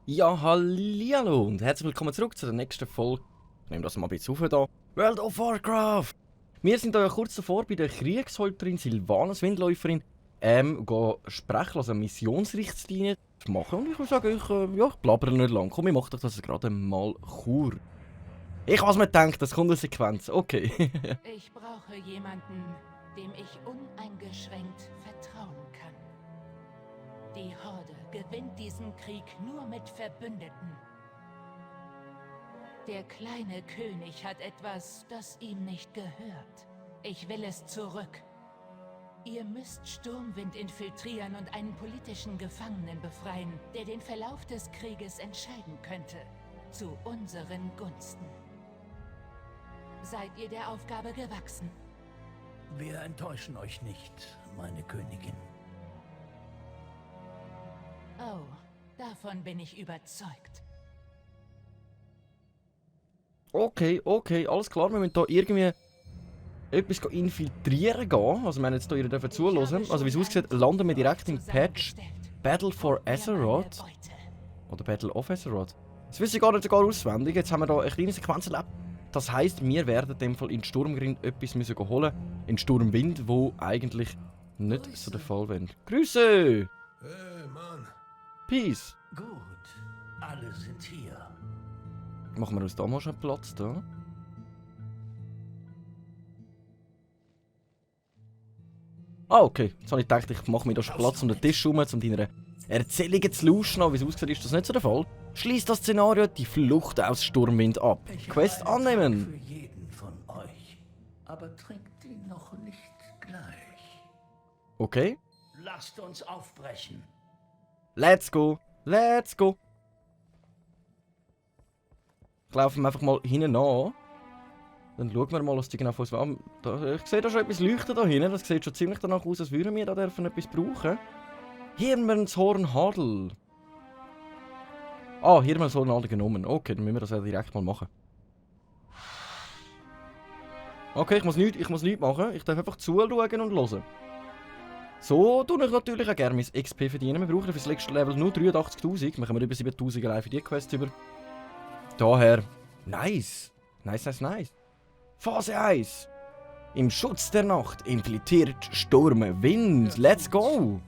Ja, hallihallo und herzlich willkommen zurück zu der nächsten Folge. Ich nehme das mal ein bisschen auf hier. World of Warcraft! Wir sind da ja kurz davor bei der Kriegshäupterin Sylvanas Windläuferin gehen sprechen, also Missionsrichtlinien machen. Und ich würde sagen, ich blabbere nicht lang. Komm, ich mache doch das gerade mal Chur. Ich has mir gedacht, das kommt eine Sequenz. Okay. Ich brauche jemanden, dem ich uneingeschränkt vertrauen kann. Die Horde gewinnt diesen Krieg nur mit Verbündeten. Der kleine König hat etwas, das ihm nicht gehört. Ich will es zurück. Ihr müsst Sturmwind infiltrieren und einen politischen Gefangenen befreien, der den Verlauf des Krieges entscheiden könnte. Zu unseren Gunsten. Seid ihr der Aufgabe gewachsen? Wir enttäuschen euch nicht, meine Königin. Oh, davon bin ich überzeugt. Okay, alles klar. Wir müssen hier irgendwie etwas infiltrieren gehen. Also wir haben jetzt hier, ihr dürft zuhören. Also wie es aussieht, landen wir direkt im Patch Battle for Azeroth. Oder Battle of Azeroth. Das wissen ich gar nicht sogar auswendig. Jetzt haben wir hier eine kleine Sequenz erlebt. Das heisst, wir werden in dem Fall in Sturmgrind etwas müssen holen. In Sturmwind, wo eigentlich nicht so der Fall wäre. Grüße! Hey, Mann. Peace! Gut, alle sind hier. Machen wir uns da mal schon Platz da. Ah, okay. Jetzt habe ich gedacht, ich mache mir da schon Platz um den Tisch herum, um deiner Erzählung zu lauschen. Wie es aussieht, ist das nicht so der Fall. Schließt das Szenario die Flucht aus Sturmwind ab. Quest annehmen. Für jeden von euch. Aber trinkt ihn noch nicht gleich. Okay. Lasst uns aufbrechen. Let's go. Let's go. Ich laufe einfach mal hinten an. Dann schauen wir mal, was die genau von uns haben. Ich sehe da schon etwas leuchten da hinten. Das sieht schon ziemlich danach aus, als würden wir da etwas brauchen. Hirmernshorn Hadel. Ah, Hirmernshorn Hadel genommen. Okay, dann müssen wir das ja direkt mal machen. Okay, ich muss nichts machen. Ich darf einfach zuschauen und hören. So tue ich natürlich auch gerne mein XP verdienen. Wir brauchen für das nächste Level nur 83'000. Wir kommen über 7'000 allein für die Quest über. Daher, nice. Nice. Phase 1. Im Schutz der Nacht infiltriert Sturmwind. Let's go.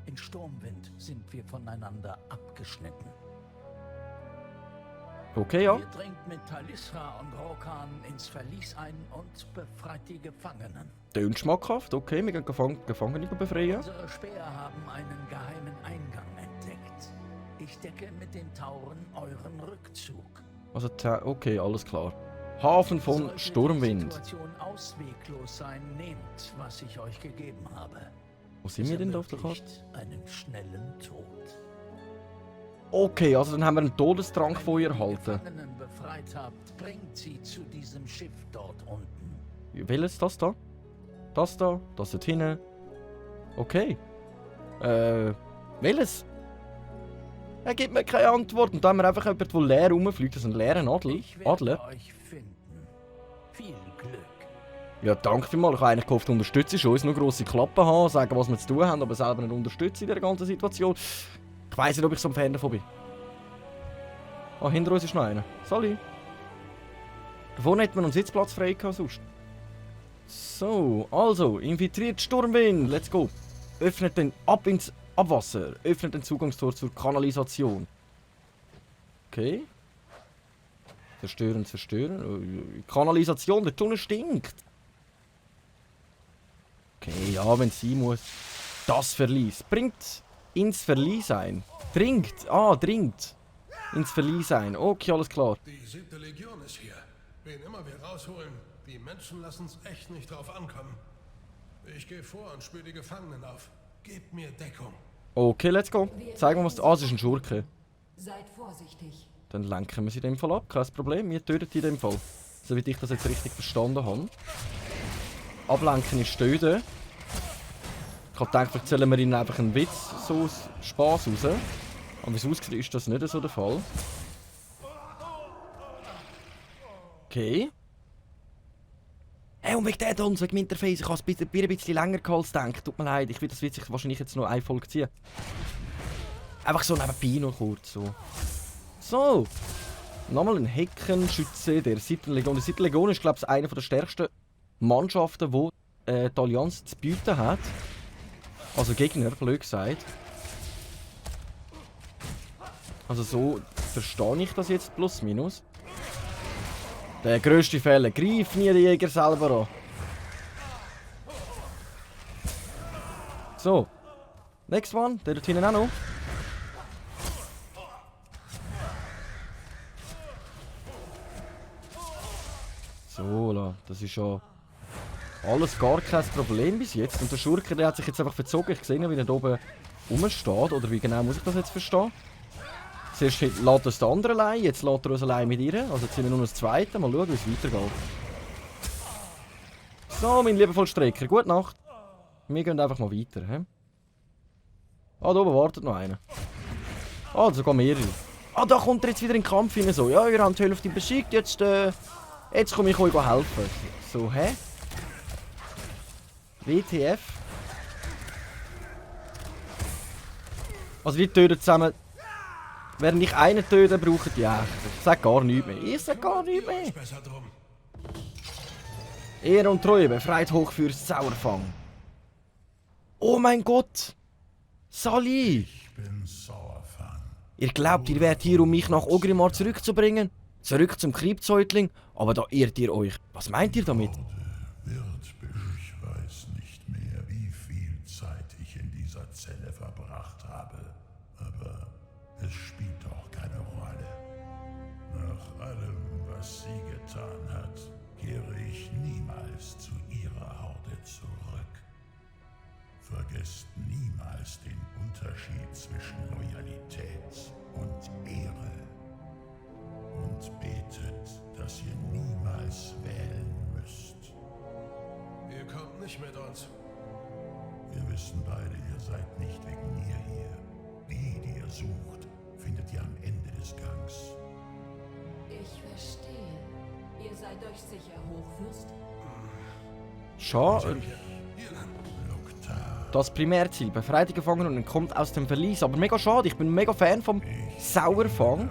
In Sturmwind sind wir voneinander abgeschnitten. Okay, ja. Ihr dringt mit Talisra und Rokan ins Verlies ein und befreit die Gefangenen. Tönt schmackhaft. Okay, wir gehen Gefangene befreien. Unsere Späher haben einen geheimen Eingang entdeckt. Ich decke mit den Tauren euren Rückzug. Also, okay, alles klar. Hafen von Sollte Sturmwind. die Situation ausweglos sein, nehmt, was ich euch gegeben habe. Wo sind wir denn da auf der Karte? Einen schnellen Tod. Okay, also dann haben wir einen Todestrank von ihr erhalten. Wenn ihr die Gefangenen befreit habt, bringt sie zu diesem Schiff dort unten. Welches? Das da? Das da? Das dort hinten? Okay. Welches? Er gibt mir keine Antwort. Und da haben wir einfach jemanden, der leer rumfliegt. Das ist ein leerer Adler. Ich werde euch finden. Viel Glück. Ja, danke vielmals. Ich habe eigentlich gehofft, du unterstützt uns. Nur grosse Klappen haben, sagen, was wir zu tun haben, aber selber nicht unterstützen in dieser ganzen Situation. Ich weiss nicht, ob ich so ein Fan davon bin. Ah, hinter uns ist noch einer. Sali. Da vorne hätten wir noch einen Sitzplatz frei gehabt sonst. So, also, infiltriert Sturmwind. Let's go. Öffnet den ab ins Abwasser. Öffnet den Zugangstor zur Kanalisation. Okay. Zerstören. Kanalisation, der Tunnel stinkt. Okay, ja, wenn es sein muss. Das Verlies. Bringt ins Verlies ein. Dringt. Ins Verlies ein. Okay, alles klar. Die 7. Legion ist hier. Wen immer wir rausholen, die Menschen lassen es echt nicht drauf ankommen. Ich gehe vor und spüre die Gefangenen auf. Gebt mir Deckung. Okay, let's go. Zeigen wir, was... Ah, es ist ein Schurke. Seid vorsichtig. Dann lenken wir sie in dem Fall ab. Kein Problem, wir töten die in dem Fall. So wie ich das jetzt richtig verstanden habe. Ablenken ist Stöden. Ich habe gedacht, vielleicht erzählen wir ihnen einfach einen Witz, so aus Spass raus. Aber wie es aussieht, ist das nicht so der Fall. Okay. Hey, und wegen der Dons, wegen dem Interface, ich habe es ein bisschen länger gehalten als gedacht. Tut mir leid, ich will das witzig wahrscheinlich jetzt noch eine Folge ziehen. Einfach so nebenbei noch kurz, so. So. Nochmal ein Heckenschütze der 7. Legion. Die 7. Legion ist, glaube ich, eine der stärksten Mannschaften, die die Allianz zu bieten hat. Also Gegner, blöd gesagt. Also so verstehe ich das jetzt plus minus. Der grösste Fehler. Greif nie den Jäger selber an. So. Next one. Der dort hinten auch noch. So, das ist schon alles gar kein Problem bis jetzt. Und der Schurke, der hat sich jetzt einfach verzogen. Ich sehe, wie er da oben rumsteht. Oder wie genau muss ich das jetzt verstehen? Zuerst lässt er das andere allein, jetzt lässt er uns allein mit ihr. Also jetzt sind wir nur das zweite. Mal schauen, wie es weitergeht. So, mein lieber Vollstrecker, gute Nacht. Wir gehen einfach mal weiter. He? Ah, da oben wartet noch einer. Ah, sogar mehrere. Ah, da kommt er jetzt wieder in den Kampf hinein. So, ja, ihr habt die Hälfte besiegt, jetzt komme ich euch helfen. So, hä? WTF? Also die töten zusammen. Während ich einen töte, brauchen die echt. Ich sag gar nichts mehr. Ich sag gar nichts mehr. Ehre und Treue befreit Hochfürst Sauerfang. Oh mein Gott! Sally! Ich bin Sauerfang. Ihr glaubt, ihr wärt hier, um mich nach Ogrimmar zurückzubringen? Zurück zum Kriegzäutling? Aber da irrt ihr euch. Was meint ihr damit? Ich weiß nicht mehr, wie viel Zeit ich in dieser Zelle verbracht habe. Aber es spielt doch keine Rolle. Nach allem, was sie getan hat, kehre ich niemals zu ihrer Horde zurück. Vergesst niemals den Unterschied zwischen Loyalität und Ehre. Und betet, dass ihr niemals wählen müsst. Ihr kommt nicht mit uns. Wir wissen beide, ihr seid nicht wegen mir hier. Die ihr sucht, findet ihr am Ende des Gangs. Ich verstehe. Ihr seid euch sicher, Hochfürst? Schade. Das Primärziel, befreit die Gefangenen und entkommt aus dem Verlies. Aber mega schade, ich bin mega Fan vom Sauerfang.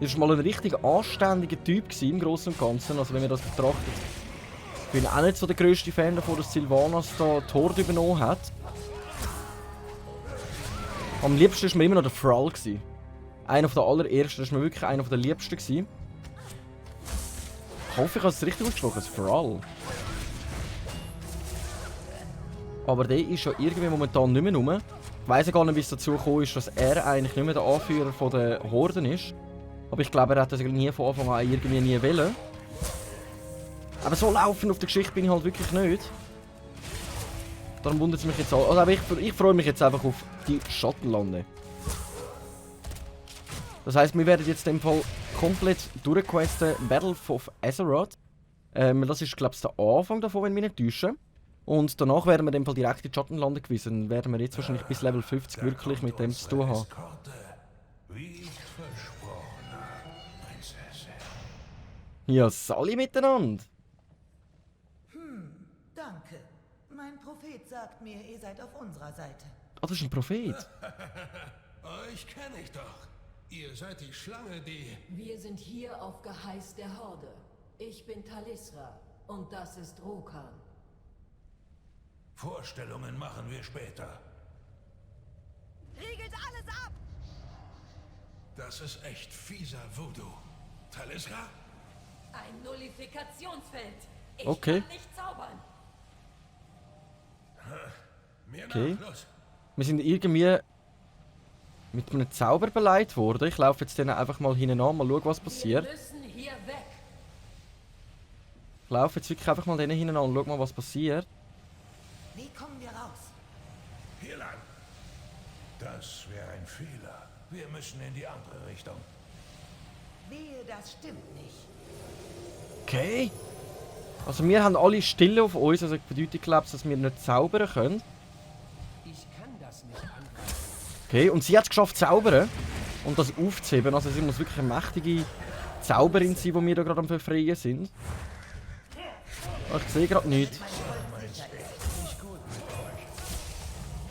Er war mal ein richtig anständiger Typ im Großen und Ganzen, also wenn man das betrachtet. Ich bin auch nicht so der grösste Fan davon, dass Sylvanas da die Horde übernommen hat. Am liebsten war mir immer noch der Thrall. Einer der allerersten, das war mir wirklich einer der liebsten. Ich hoffe, ich habe es richtig ausgesprochen, Thrall. Aber der ist ja irgendwie momentan nicht mehr rum. Ich weiss gar nicht, wie es dazu gekommen ist, dass er eigentlich nicht mehr der Anführer der Horden ist. Aber ich glaube, er hat das nie von Anfang an irgendwie nie wollen. Aber so laufend auf der Geschichte bin ich halt wirklich nicht. Darum wundert es mich jetzt auch. Also ich freue mich jetzt einfach auf die Schattenlande. Das heisst, wir werden jetzt in dem Fall komplett durchquesten Battle of Azeroth. Das ist, glaube ich, der Anfang davon, wenn wir nicht täuschen. Und danach werden wir in dem Fall direkt in die Schattenlande gewiesen. Dann werden wir jetzt wahrscheinlich bis Level 50 wirklich mit dem zu tun haben. Ja, Sally miteinander. Danke. Mein Prophet sagt mir, ihr seid auf unserer Seite. Ah, das ist ein Prophet. Euch kenne ich doch. Ihr seid die Schlange, die... Wir sind hier auf Geheiß der Horde. Ich bin Talisra und das ist Rokan. Vorstellungen machen wir später. Riegelt alles ab! Das ist echt fieser Voodoo. Talisra? Ein Nullifikationsfeld. Ich Okay. kann nicht zaubern. Mir Okay. nach, los. Wir sind irgendwie mit einem Zauber beleidigt worden. Ich laufe jetzt denen einfach mal hinein an, mal schauen, was Wir passiert. müssen hier weg. Ich laufe jetzt wirklich einfach mal denen hinein an und schau mal, was passiert. Wie kommen wir raus? Hier lang. Das wäre ein Fehler. Wir müssen in die andere Richtung. Wehe, das stimmt nicht. Okay. Also wir haben alle Stille auf uns, also bedeutet glaube ich, dass wir nicht zaubern können. Ich kann das nicht angreifen. Okay, und sie hat es geschafft zu zaubern und das aufzuheben. Also sie muss wirklich eine mächtige Zauberin sein, die wir da gerade am Verfreien sind? Oh, ich sehe gerade nichts.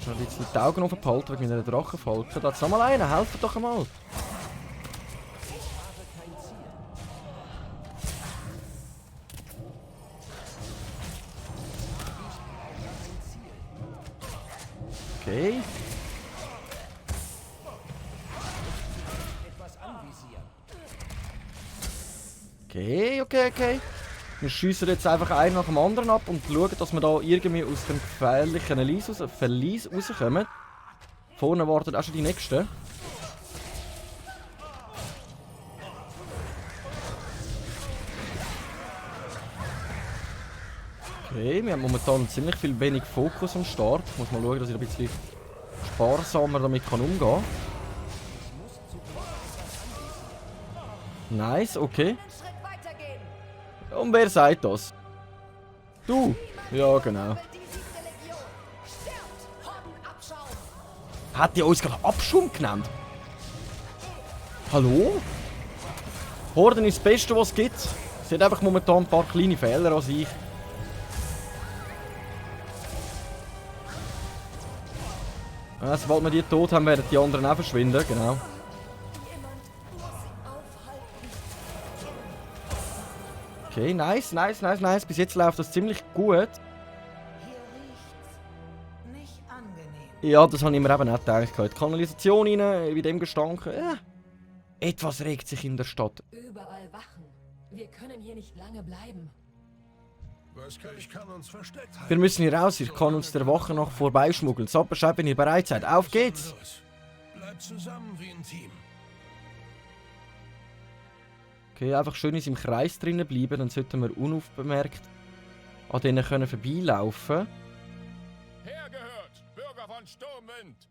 Schon ein bisschen die Augen offen behalten wegen meiner Drachenfalke. Da ist noch mal einer, helft doch einmal! Okay. Okay. Wir schiessen jetzt einfach einen nach dem anderen ab und schauen, dass wir da irgendwie aus dem gefährlichen Verlies rauskommen. Vorne warten auch schon die nächsten. Okay, wir haben momentan ziemlich viel wenig Fokus am Start. Ich muss mal schauen, dass ich ein bisschen sparsamer damit umgehen kann. Nice, okay. Und wer sagt das? Du? Ja, genau. Hat die uns gerade Abschaum genannt? Hallo? Horden ist das Beste, was es gibt. Sie hat einfach momentan ein paar kleine Fehler an sich. Ja, sobald wir die tot haben, werden die anderen auch verschwinden, genau. Okay, nice. Bis jetzt läuft das ziemlich gut. Hier riecht's nicht angenehm. Ja, das habe ich mir eben auch gedacht. Die Kanalisation rein, bei dem Gestank. Ja. Etwas regt sich in der Stadt. Überall Wachen. Wir können hier nicht lange bleiben. Ich kann uns versteckt halten. Wir müssen hier raus. Ich kann uns der Wache noch vorbeischmuggeln. Sagt Bescheid, wenn ihr bereit seid. Auf geht's! Bleibt zusammen wie ein Team. Okay, einfach schön in seinem Kreis drinnen bleiben. Dann sollten wir unaufbemerkt an denen können vorbeilaufen. Hergehört, Bürger von Sturmwind!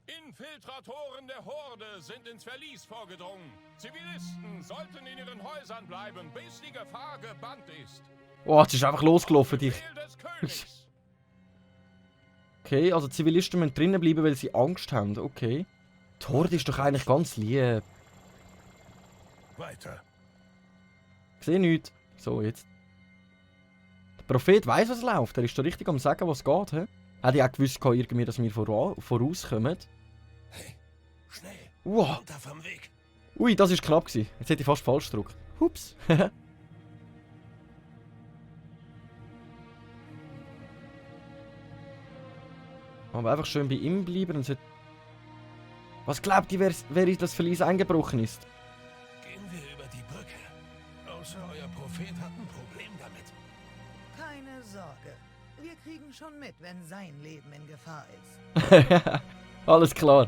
Infiltratoren der Horde sind ins Verlies vorgedrungen. Zivilisten sollten in ihren Häusern bleiben, bis die Gefahr gebannt ist. Oh, es ist einfach losgelaufen. Die... Befehl des Königs. Okay, also Zivilisten müssen drinnen bleiben, weil sie Angst haben. Okay. Die Horde ist doch eigentlich ganz lieb. Weiter. Ich sehe nichts. So, jetzt. Der Prophet weiss, was läuft. Er ist da richtig am sagen, was geht. He? Hätte ich auch gewusst, irgendwie, dass wir vorauskommen. Hey, schnell. Wow. Runter vom Weg. Ui, das war knapp gewesen. Jetzt hätte ich fast falsch gedrückt. Hups. Aber einfach schön bei ihm bleiben und so. Was glaubt ihr, wer in das Verlies eingebrochen ist? Gehen wir über die Brücke. Außer euer Prophet hat ein Problem damit. Keine Sorge. Wir kriegen schon mit, wenn sein Leben in Gefahr ist. Alles klar.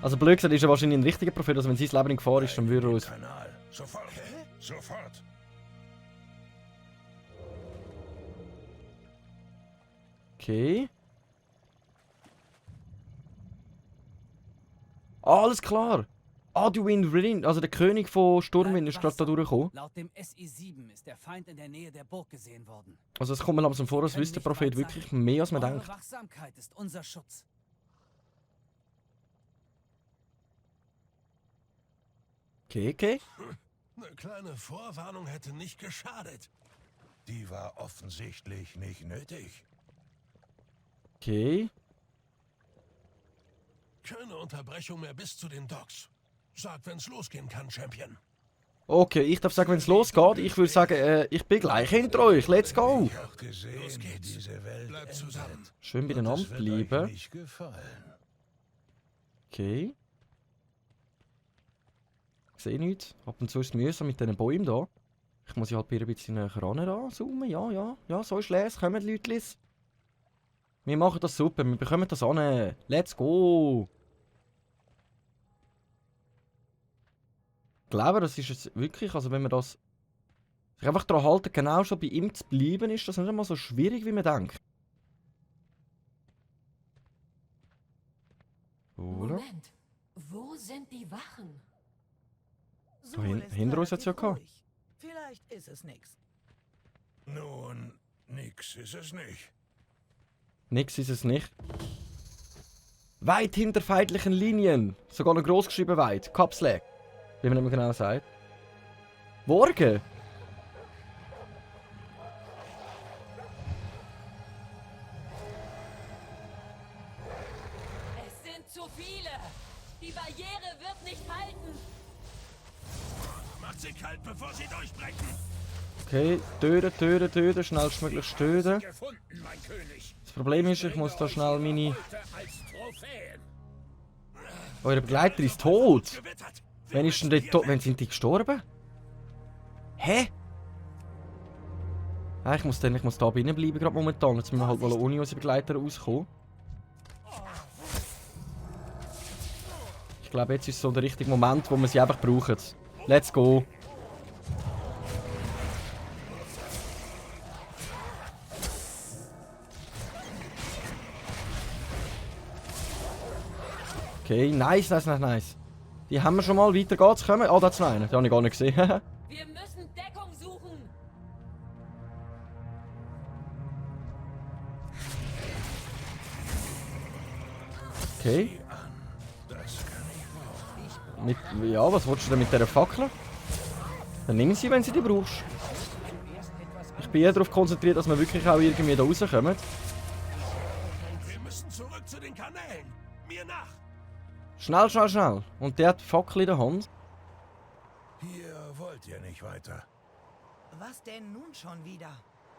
Also blöd gesagt ist er wahrscheinlich ein richtiger Prophet, also wenn sein Leben in Gefahr ist, dann würde er uns... Kanal. Sofort. Sofort. Okay. Alles klar. Aduin Wrin, also der König von Sturmwind, ist gerade da durchgekommen. Laut dem SI-7 ist der Feind in der Nähe der Burg gesehen worden. Also es kommt mir langsam vor, als wüsste der Prophet wirklich mehr, als man Eure denkt. Wachsamkeit ist unser Schutz. Okay. Eine kleine Vorwarnung hätte nicht geschadet. Die war offensichtlich nicht nötig. Okay. Keine Unterbrechung mehr bis zu den Docks. Sag, wenn's losgehen kann, Champion. Okay, ich darf sagen, wenn es losgeht. Ich würde sagen, ich bin gleich hinter euch. Let's go. Ich auch gesehen, los geht's. Diese Welt bleibt zusammen. Schön beieinander bleiben. Okay. Ich sehe nichts. Ab und zu ist es mühsam mit diesen Bäumen da. Ich muss ja halt ein bisschen näher ranzoomen. Ja, so ist es. Kommt, Leutlis. Wir machen das super. Wir bekommen das an. Let's go. Ich glaube, das ist es wirklich, also wenn man das sich einfach daran halten, genau schon bei ihm zu bleiben, ist das nicht einmal so schwierig, wie man denkt. Oder? Moment, wo sind die Wachen? So hinter uns hat's ja gehabt. ruhig. Vielleicht ist es nix. Nun, nix ist es nicht. Nix ist es nicht. Weit hinter feindlichen Linien. Sogar noch groß geschrieben weit. Caps Lock. wie man nicht mehr genau sagt. Worgen? Es sind zu viele. Die Barriere wird nicht halten. Macht sie kalt, bevor sie durchbrechen. Okay, töten, schnellstmöglich töten. Gefunden, mein König. Das Problem ist, ich muss da schnell meine... Heute als Trophäen. Euer Begleiter ist tot. Gewittert. Wann ist denn der tot? Wann sind die gestorben? Hä? Ah, ich muss da drinnen bleiben, gerade momentan. Jetzt müssen wir halt mal ohne unsere Begleiter rauskommen. Ich glaube, jetzt ist so der richtige Moment, wo wir sie einfach brauchen. Let's go. Okay, nice. Die haben wir schon mal. Weiter geht's. Kommen. Ah, da ist noch einer. Den habe ich gar nicht gesehen. Wir müssen Deckung suchen. Okay. Ja, was willst du denn mit dieser Fackel? Dann nimm sie, wenn sie die brauchst. Ich bin eher darauf konzentriert, dass wir wirklich auch irgendwie da rauskommen. Wir müssen zurück zu den Kanälen. Mir nach. Schnell. Und der hat die Fackel in der Hand. Hier wollt ihr nicht weiter. Was denn nun schon wieder?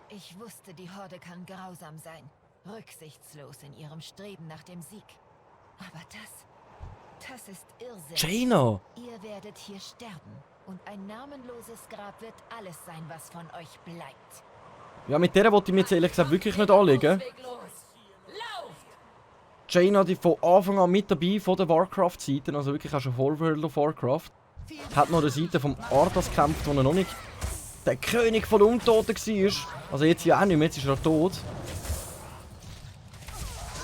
Ich wusste, die Horde kann grausam sein, rücksichtslos in ihrem Streben nach dem Sieg. Aber das ist Irrsinn. Jaina! Ihr werdet hier sterben und ein namenloses Grab wird alles sein, was von euch bleibt. Ja, mit der wollte ich mir jetzt ehrlich gesagt wirklich nicht anlegen. Jaina, die von Anfang an mit dabei von der Warcraft-Seite, also wirklich auch schon vor World of Warcraft. Hat noch die Seite vom Arthas gekämpft, wo er noch nicht der König von Untoten war. Also jetzt ja auch nicht mehr, jetzt ist er tot.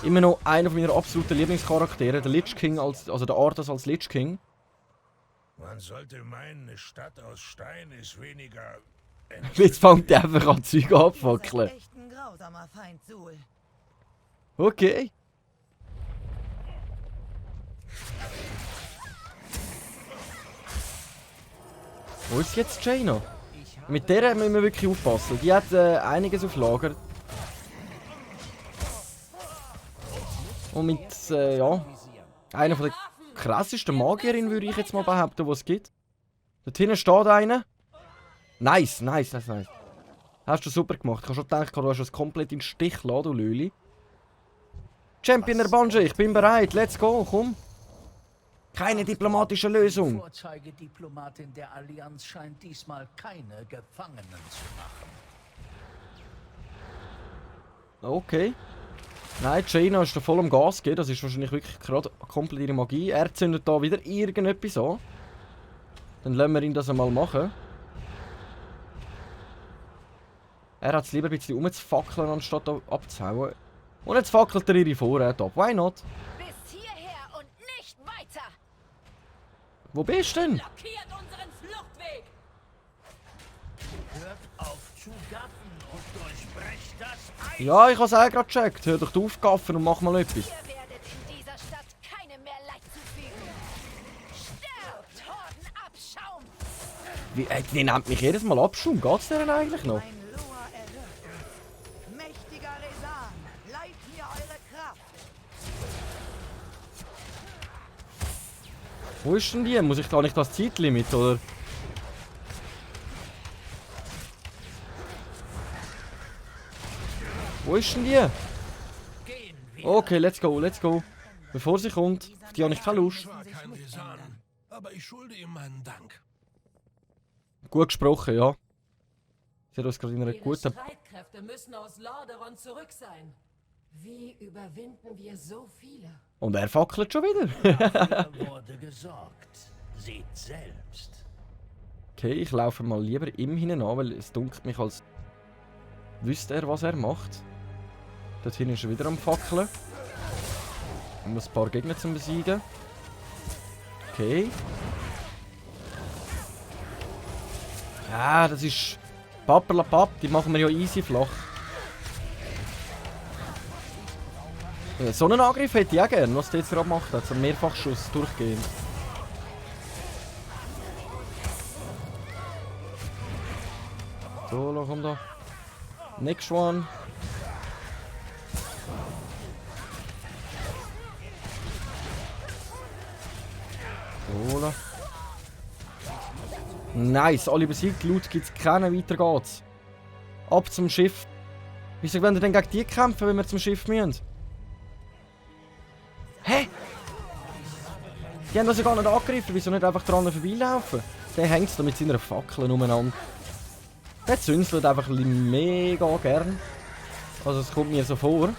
Immer noch einer meiner absoluten Lieblingscharaktere, der Lich King, also der Arthas als Lich King. Man sollte meinen, eine Stadt aus Stein ist weniger... Jetzt fängt er einfach an Zeug Ihr abfackeln. seid echt ein grausamer Feind, Sul. Okay. Wo ist jetzt Jaina? Mit der müssen wir wirklich aufpassen. Die hat einiges auf Lager. Und mit, ja, einer der krassesten Magierinnen würde ich jetzt mal behaupten, die es gibt. Dort hinten steht einer. Nice. Hast du super gemacht. Ich habe schon gedacht, du hast es komplett in den Stich gelassen, du Lüli. Champion der Banshee, ich bin bereit. Let's go, komm. Keine diplomatische Lösung. Die Vorzeigediplomatin der Allianz scheint diesmal keine Gefangenen zu machen. Okay. Nein, Jaina ist da voll am Gas gegeben. Das ist wahrscheinlich wirklich gerade komplett ihre Magie. Er zündet da wieder irgendetwas an. Dann lassen wir ihn das einmal machen. Er hat es lieber ein bisschen umzufackeln, anstatt da abzuhauen. Und jetzt fackelt er ihre Vorräte ab. Why not? Bis hierher und nicht weiter! Wo bist du denn? Blockiert unseren Fluchtweg. Hört auf zu gaffen und durchbrecht das Eis. Ja, ich habe es auch gerade gecheckt. Hör doch auf, gaffen und mach mal etwas. Ihr werdet in dieser Stadt keinem mehr Leid zufügen. Sterbt, Hordenabschaum! Die nennt mich jedes Mal Abschaum. Geht's denn eigentlich noch? Mein Loa erhört uns. Mächtiger Resan, leiht mir eure Kraft. Wo ist denn die? Muss ich da nicht das Zeitlimit, oder? Wo ist denn die? Gehen wir. Okay, let's go. Bevor sie kommt, auf die habe ich keine Lust. Ich war kein Resan, aber ich schulde ihm meinen Dank. Gut gesprochen, ja. Sie hat uns gerade in einer Ihre guten... Streitkräfte müssen aus Lordaeron zurück sein. Wie überwinden wir so viele? Und er fackelt schon wieder. Dafür wurde gesorgt. Seht selbst. Okay, ich laufe mal lieber ihm hinein an, weil es dunkelt mich, als wüsste er, was er macht. Dort hinten ist er wieder am Fackeln. Um ein paar Gegner zu besiegen. Okay. Ja, das ist... Papperlapapp, die machen wir ja easy flach. So einen Angriff hätte ich auch gerne, was der jetzt gerade gemacht hat. So ein Mehrfachschuss durchgehend. So, komm da. Next one. So. Nice, alle besiegt. Loot gibt's keinen, weiter geht's. Ab zum Schiff. Wieso wollen wir denn gegen die kämpfen, wenn wir zum Schiff müssen? Hä? Die haben das ja gar nicht angegriffen, wieso nicht einfach dran vorbeilaufen? Der hängt da mit seiner Fackel umeinander. Der zünselt einfach mega gern. Also es kommt mir so vor.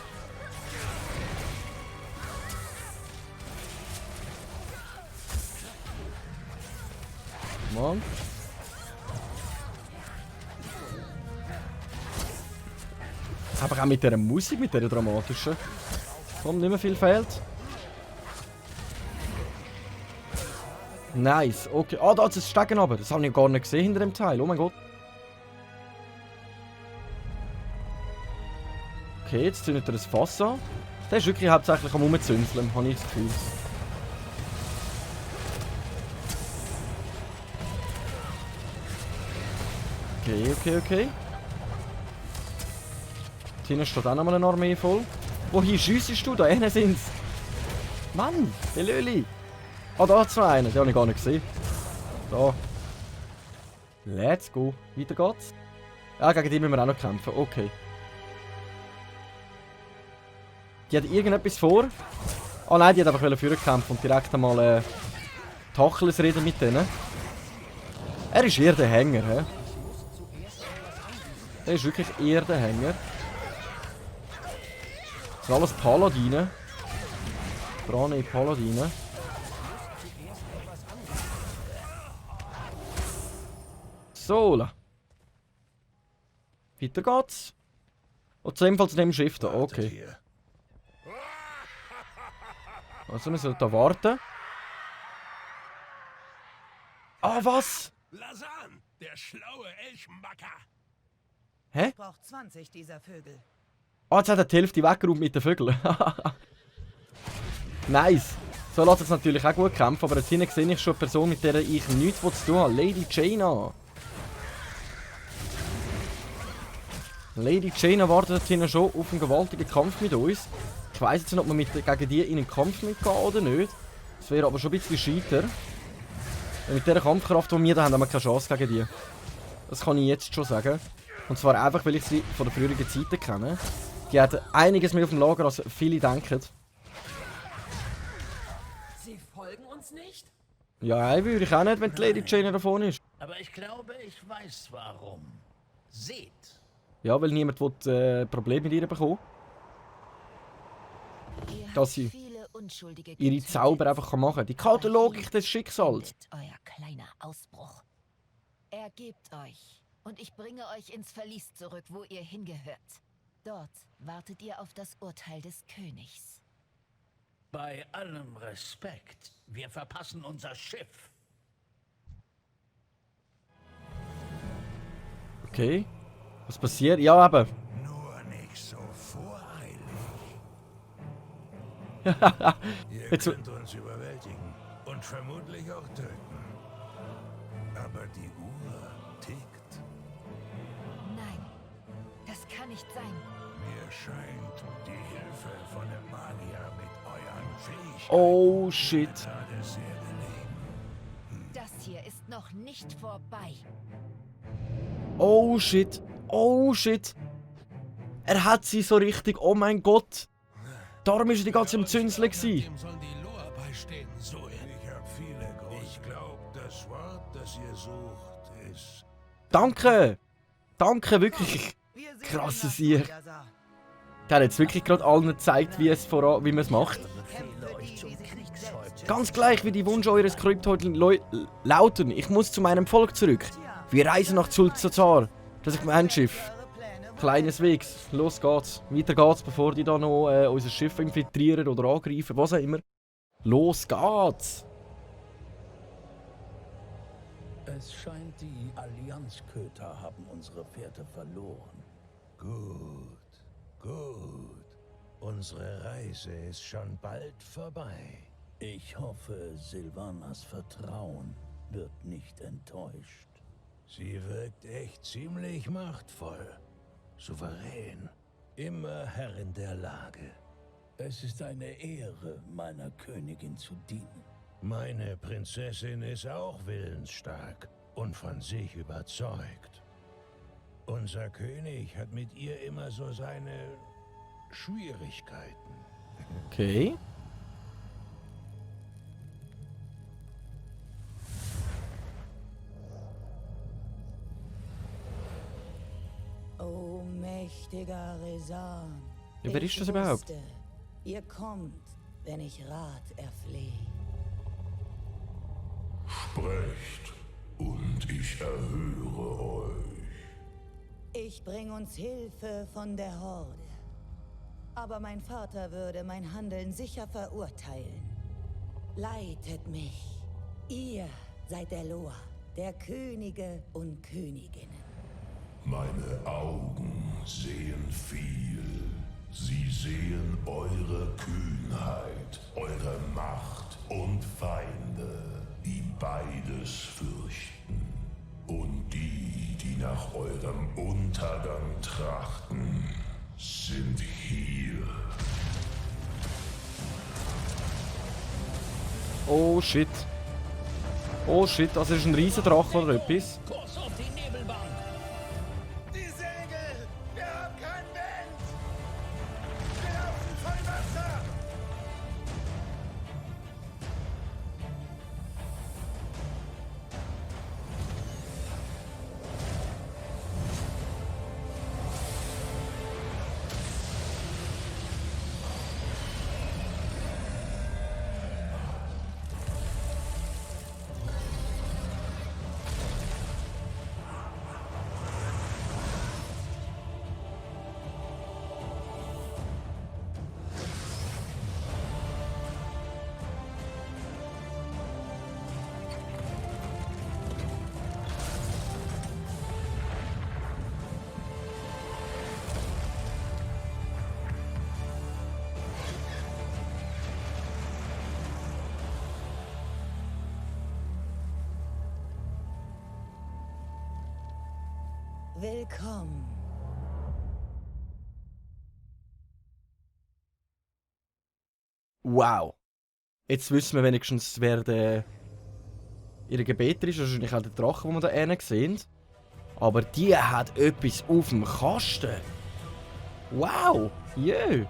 Mann. Aber auch mit dieser Musik, mit dieser dramatischen. Kommt nicht mehr viel fehlt. Nice, okay. Ah, da ist das Stegen aber. Das habe ich gar nicht gesehen hinter dem Teil. Oh mein Gott. Okay, jetzt zündet er das Fass an. Der ist wirklich hauptsächlich am Rumzünzeln, habe ich das Gefühl. Okay. Hinten steht auch nochmal eine Armee voll. Wohin schiessest du? Da hinten sind's. Mann, der Löli. Ah, da hat's noch einen. Den habe ich gar nicht gesehen. Da. Let's go. Weiter geht's. Ja, gegen die müssen wir auch noch kämpfen. Okay. Die hat irgendetwas vor. Ah nein, die hat einfach vorher kämpfen und direkt einmal Tacheles reden mit denen. Er ist eher der Hänger, hä? Er ist wirklich eher der Hänger. Das sind alles Paladine. Brane Paladine. So. Weiter geht's. Und ebenfalls zu dem Schiff da. Okay. Also wir sollten da warten. Ah, was? Lasan, der schlaue Elchmacker. Hä? Ich brauche 20 dieser Vögel. Ah, jetzt hat er die Hälfte weggeräumt mit den Vögeln. Nice. So lässt es natürlich auch gut kämpfen, aber jetzt hinten sehe ich schon eine Person, mit der ich nichts zu tun habe. Lady Jaina. Lady Jaina wartet jetzt hinten schon auf einen gewaltigen Kampf mit uns. Ich weiss jetzt nicht, ob wir gegen die in einen Kampf mitgehen oder nicht. Das wäre aber schon ein bisschen scheiter. Mit dieser Kampfkraft, die wir da haben wir keine Chance gegen die. Das kann ich jetzt schon sagen. Und zwar einfach, weil ich sie von den früheren Zeiten kenne. Die hat einiges mehr auf dem Lager, als viele denken. Sie folgen uns nicht? Ja, würde ich auch nicht, wenn die Lady Jaina davon ist. Aber ich glaube, ich weiß warum. Seht. Ja, weil niemand will, Probleme mit ihr bekommen. Dass sie ihre Zauber einfach machen kann. Die kalte Logik des Schicksals. Euer kleiner Ausbruch. Ergebt euch und ich bringe euch ins Verlies zurück, wo ihr hingehört. Dort wartet ihr auf das Urteil des Königs. Bei allem Respekt, wir verpassen unser Schiff. Okay. Was passiert? Ja, eben. Nur nicht so voreilig. Ihr Jetzt- könnt uns überwältigen und vermutlich auch töten. Aber die Uhr tickt. Nein, das kann nicht sein. Mir scheint, die Hilfe von dem Magier mit euren Fähigkeiten Oh shit. hat es sehr gelegen. Das hier ist noch nicht vorbei. Oh shit. Oh shit. Er hat sie so richtig. Oh mein Gott. Darum ist er die ganze Zeit im Zünseln gewesen. Dem sollen die Loa beistehen, so Ich habe viele Gründe. Ich glaube, das Wort, das ihr sucht, ist... Danke. Danke, wirklich. Wir sehen Krasse nach Sieg. Balthasar. Der hat jetzt wirklich gerade allen gezeigt, wie man es macht. Befehle euch zum Kriegshäuptling. Ganz gleich wie die Wünsche eures Kryptoiden lauten. Ich muss zu meinem Volk zurück. Wir reisen nach Zulzazar. Das ist mein Schiff. Eure Pläne Kleineswegs. Los geht's. Weiter geht's, bevor die da noch unser Schiff infiltrieren oder angreifen, was auch immer. Los geht's. Es scheint, die Allianzköter haben unsere Fährte verloren. Gut, gut. Unsere Reise ist schon bald vorbei. Ich hoffe, Silvanas Vertrauen wird nicht enttäuscht. Sie wirkt echt ziemlich machtvoll. Souverän. Immer Herrin der Lage. Es ist eine Ehre, meiner Königin zu dienen. Meine Prinzessin ist auch willensstark und von sich überzeugt. Unser König hat mit ihr immer so seine Schwierigkeiten. Okay. O mächtiger Resan. Ja, wer ist das überhaupt? Wusste, ihr kommt, wenn ich Rat erflehe. Sprecht, und ich erhöre euch. Ich bring uns Hilfe von der Horde. Aber mein Vater würde mein Handeln sicher verurteilen. Leitet mich. Ihr seid der Loa, der Könige und Königinnen. Meine Augen sehen viel. Sie sehen eure Kühnheit, eure Macht und Feinde, die beides fürchten. Und die, die nach eurem Untergang trachten, sind hier. Oh shit. Oh shit, das ist ein Riesendrache oder etwas. Kurs auf die Nebelbank! Die Segel! Wir haben keinen Wind! Wir laufen voll Wasser! Willkommen. Wow. Jetzt wissen wir wenigstens, wer der ihre Gebeter ist. Wahrscheinlich auch der Drache, den wir da hinten sehen. Aber die hat etwas auf dem Kasten. Wow. Yeah.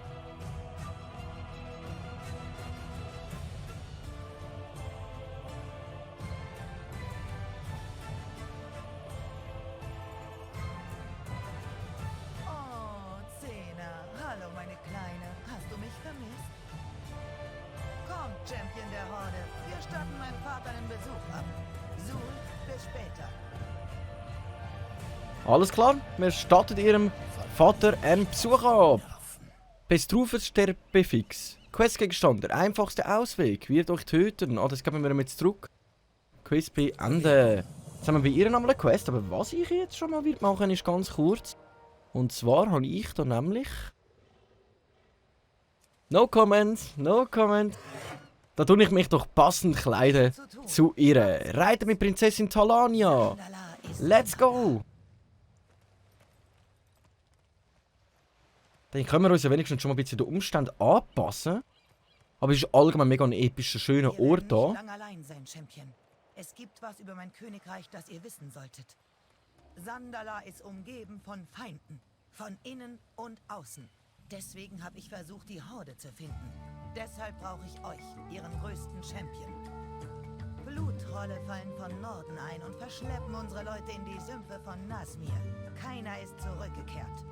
Oh, Zehner. Hallo, meine Kleine. Hast du mich vermisst? Kommt, Champion der Horde. Wir statten meinem Vater einen Besuch ab. Sul, bis später. Alles klar, wir statten ihrem Vater einen Besuch ab. Bestrufes Sterbefix. Questgegenstand, der einfachste Ausweg. Wird euch töten. Ah, das geben wir jetzt zurück. Quest beenden. Jetzt haben wir bei ihr nochmal eine Quest, aber was ich jetzt schon mal machen ist ganz kurz. Und zwar habe ich da nämlich... No comment, no comment. Da tue ich mich doch passend kleiden zu ihr. Reiten mit Prinzessin Talania. Let's go! Dann können wir uns ja wenigstens schon mal ein bisschen den Umständen anpassen. Aber es ist allgemein mega ein epischer, schöner Ort Ihr werdet hier. nicht lang allein sein, Champion. Es gibt was über mein Königreich, das ihr wissen solltet. Sandala ist umgeben von Feinden. Von innen und außen. Deswegen habe ich versucht, die Horde zu finden. Deshalb brauche ich euch, ihren größten Champion. Bluttrolle fallen von Norden ein und verschleppen unsere Leute in die Sümpfe von Nasmir. Keiner ist zurückgekehrt.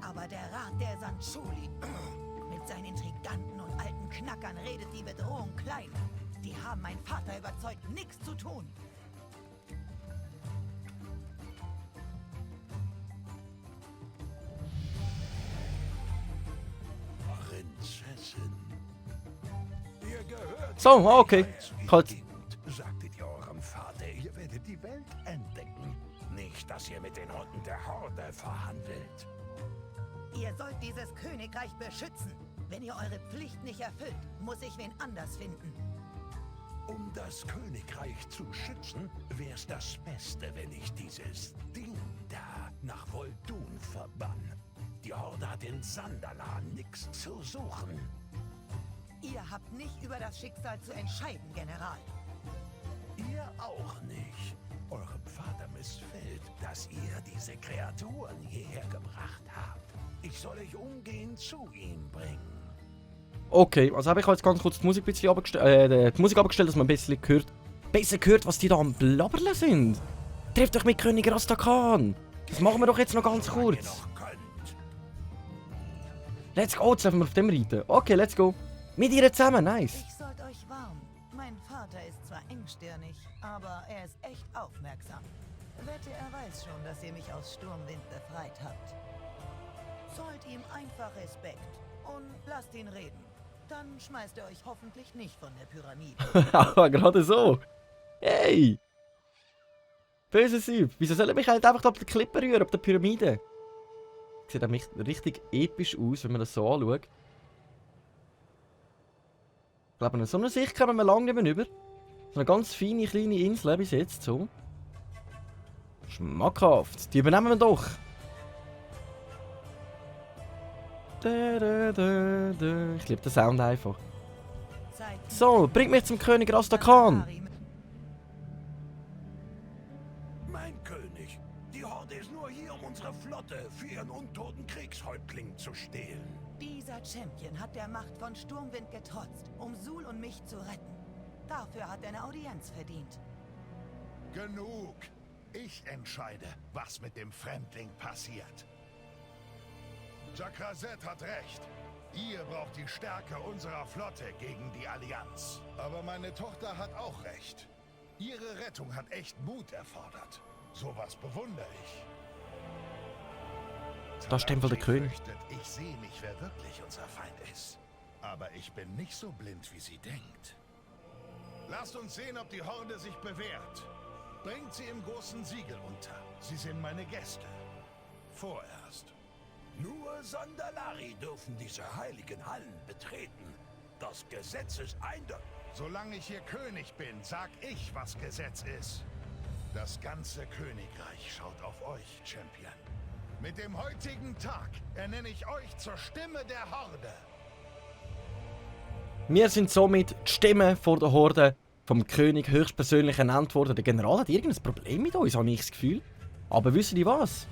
Aber der Rat der Sanchuli mit seinen Intriganten und alten Knackern redet die Bedrohung klein. Die haben meinen Vater überzeugt, nichts zu tun. Prinzessin. Ihr gehört So, okay. Halt. Sagtet ihr eurem Vater, ihr werdet die Welt entdecken. Nicht, dass ihr mit den Hunden der Horde verhandelt. Ihr sollt dieses Königreich beschützen. Wenn ihr eure Pflicht nicht erfüllt, muss ich wen anders finden. Um das Königreich zu schützen, wär's das Beste, wenn ich dieses Ding da nach Voltun verbann. Die Horde hat in Sandala nichts zu suchen. Ihr habt nicht über das Schicksal zu entscheiden, General. Ihr auch nicht. Eurem Vater missfällt, dass ihr diese Kreaturen hierher gebracht habt. Ich soll euch umgehend zu ihm bringen. Okay, also habe ich jetzt ganz kurz die Musik ein bisschen abgestellt, dass man besser hört, was die da am Blabbern sind. Trefft euch mit König Rastakhan. Das machen wir doch jetzt noch ganz kurz. Let's go, jetzt dürfen wir auf dem reiten. Okay, let's go. Mit ihr zusammen, nice. Ich sollte euch warnen. Mein Vater ist zwar engstirnig, aber er ist echt aufmerksam. Wette, er weiß schon, dass ihr mich aus Sturmwind befreit habt. Zollt ihm einfach Respekt und lasst ihn reden. Dann schmeißt er euch hoffentlich nicht von der Pyramide. Aber gerade so. Hey! Böse Sieb. Wieso soll ich mich halt einfach auf der Klippe rühren, auf der Pyramide? Sieht nämlich richtig episch aus, wenn man das so anschaut. Ich glaube, so eine Sicht kommen wir lange nicht mehr über. So eine ganz feine kleine Insel bis jetzt, so. Schmackhaft. Die übernehmen wir doch. Ich liebe den Sound einfach. So, bringt mich zum König Rastakhan. Mein König, die Horde ist nur hier, um unsere Flotte für ihren untoten Kriegshäuptling zu stehlen. Dieser Champion hat der Macht von Sturmwind getrotzt, um Sul und mich zu retten. Dafür hat er eine Audienz verdient. Genug! Ich entscheide, was mit dem Fremdling passiert. Jakrazet hat recht. Ihr braucht die Stärke unserer Flotte gegen die Allianz. Aber meine Tochter hat auch recht. Ihre Rettung hat echt Mut erfordert. Sowas bewundere ich. Da steht wohl der König. Ich sehe nicht, wer wirklich unser Feind ist. Aber ich bin nicht so blind, wie sie denkt. Lasst uns sehen, ob die Horde sich bewährt. Bringt sie im großen Siegel unter. Sie sind meine Gäste. Vorerst. Nur Sandalari dürfen diese heiligen Hallen betreten. Das Gesetz ist eindeutig. Solange ich hier König bin, sag ich, was Gesetz ist. Das ganze Königreich schaut auf euch, Champion. Mit dem heutigen Tag ernenne ich euch zur Stimme der Horde. Wir sind somit die Stimme vor der Horde vom König höchstpersönlich ernannt worden. Der General hat irgendein Problem mit uns, habe ich das Gefühl. Aber wissen die was?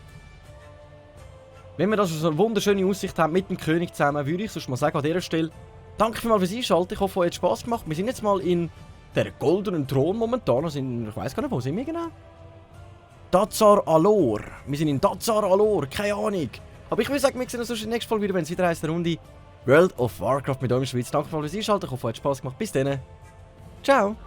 Wenn wir das so eine wunderschöne Aussicht haben mit dem König zusammen, würde ich sonst mal sagen an dieser Stelle, danke vielmals fürs Einschalten. Ich hoffe, es hat Spass gemacht. Wir sind jetzt mal in der goldenen Thron momentan. Also ich weiß gar nicht, wo sind wir genau? Dazar Alor. Wir sind in Dazar Alor, keine Ahnung. Aber ich würde sagen, wir sehen uns in der nächsten Folge wieder, wenn es wieder heisst, eine Runde World of Warcraft mit euch in der Schweiz. Danke vielmals fürs Einschalten. Ich hoffe, es hat Spass gemacht. Bis dann. Ciao.